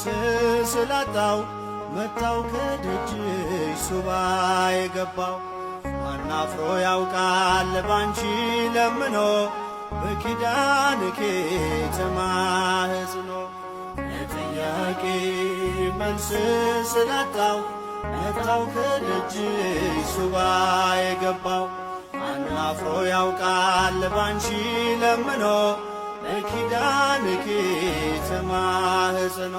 መልስ ስላጣው መጣው ከደጅሽ ሱባ የገባው ማናፍሮ ያውቃል ባንቺ ለምኖ በኪዳንኪ ተማህጽኖ ለጥያቄ መልስ ስላጣው መጣው ከደጅሽ ሱባ የገባው አናፍሮ ያውቃል ባንቺ ለምኖ በኪዳንኪ ተማህጽኖ።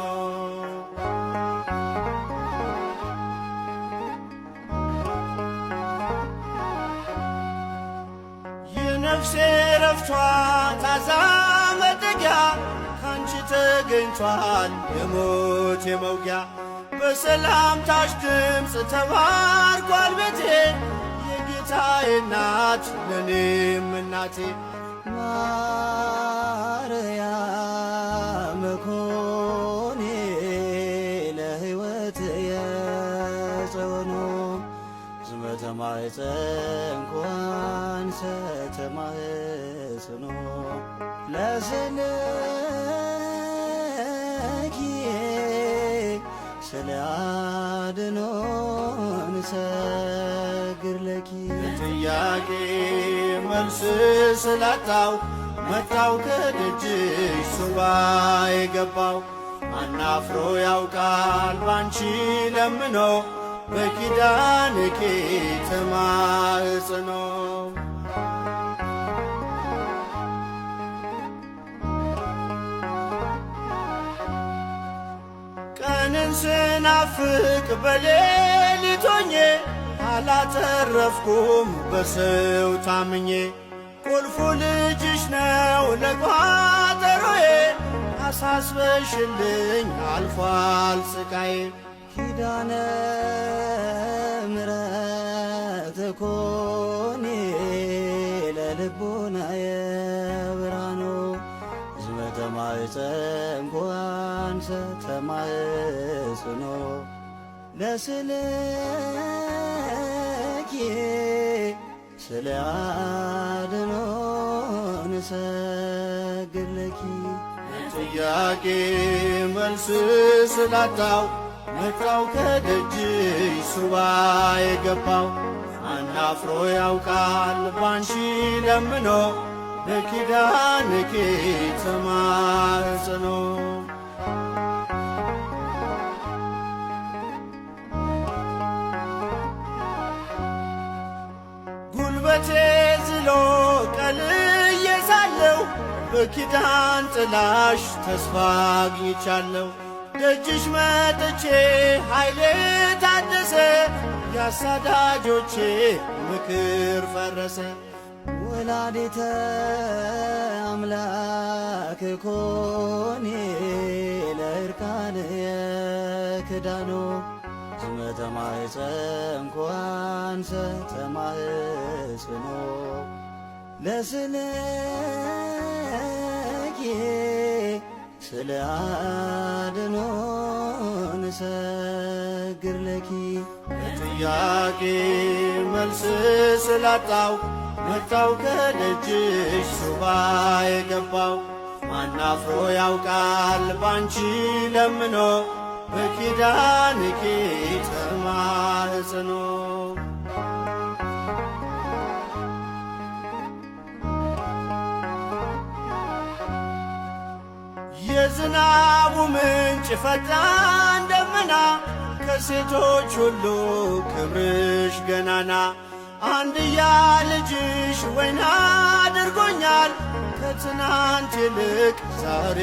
የነፍሴ ረፍቷ ታዛ መጠጊያ ካንቺ ተገኝቷል የሞት የመውጊያ በሰላምታሽ ድምፅ ተባርኳል ቤቴ የጌታዬ እናት ለእኔም እናቴ። ማርያም ኮኔ ለሕይወት የጽዮኑ ዝመ ተማኅፀንኩ ተማኅፅኖ ለስልኪ ስለ አድኖን ሰግር ለኪ። ለጥያቄ መልስ ስላጣው መጣው ከደጅሽ ሱባ የገባው አናፍሮ ያውቃል ባንቺ ለምኖ በኪዳንኪ ተማህጽኖ። ቀንን ስናፍቅ በሌሊት ሆኜ አላተረፍኩም በሰው ታምኜ ቁልፉ ልጅሽ ነው ለቋጠሮዬ አሳስበሽልኝ አልፏል ስቃዬ። ኪዳነ ምሕረት ኮኔ ለልቡናየ ብርሃኑ ዝመ ተማኅፀንኩ አንሰ ተማኅፅኖ ለስልኪ ስለ አድኖን ሰግድ ለኪ። ጥያቄ መልስ ስላጣው መጣው ከደጅሽ ሱባ የገባው አናፍሮ ያውቃል ባንቺ ለምኖ በኪዳንኪ ተማጽኖ። ጉልበቴ ዝሎ ቀልዬ ሳለሁ በኪዳን ጥላሽ ተስፋ አግኝቻለሁ። ደጅሽ መጥቼ ኃይሌ ታደሰ የአሳዳጆቼ ምክር ፈረሰ። ወላዲተ አምላክ ኮኔ ለእርካን የክዳኑ ዝመ ተማኅፀንኩ አንሰ ተማኅፅኖ ለስልኪ ስለ አድኖን ሰግር ለኪ። ለጥያቄ መልስ ስላጣው መጣው ከደጅሽ ሱባ የገባው ማናፍሮ ያውቃል ባንቺ ለምኖ በኪዳንኪ ተማህጽኖ። የዝናቡ ምንጭ ፈጣን ደመና ከሴቶች ሁሉ ክብርሽ ገናና አንድያ ልጅሽ ወይና አድርጎኛል ከትናንት ይልቅ ዛሬ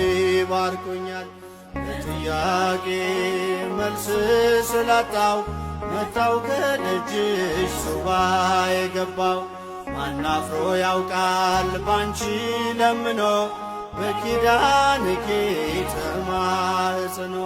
ባርኮኛል። ለጥያቄ መልስ ስላጣው መጣው ከደጅሽ ሱባ የገባው ማናፍሮ ያውቃል ባንቺ ለምኖ በኪዳንኪ ተማጽኖ።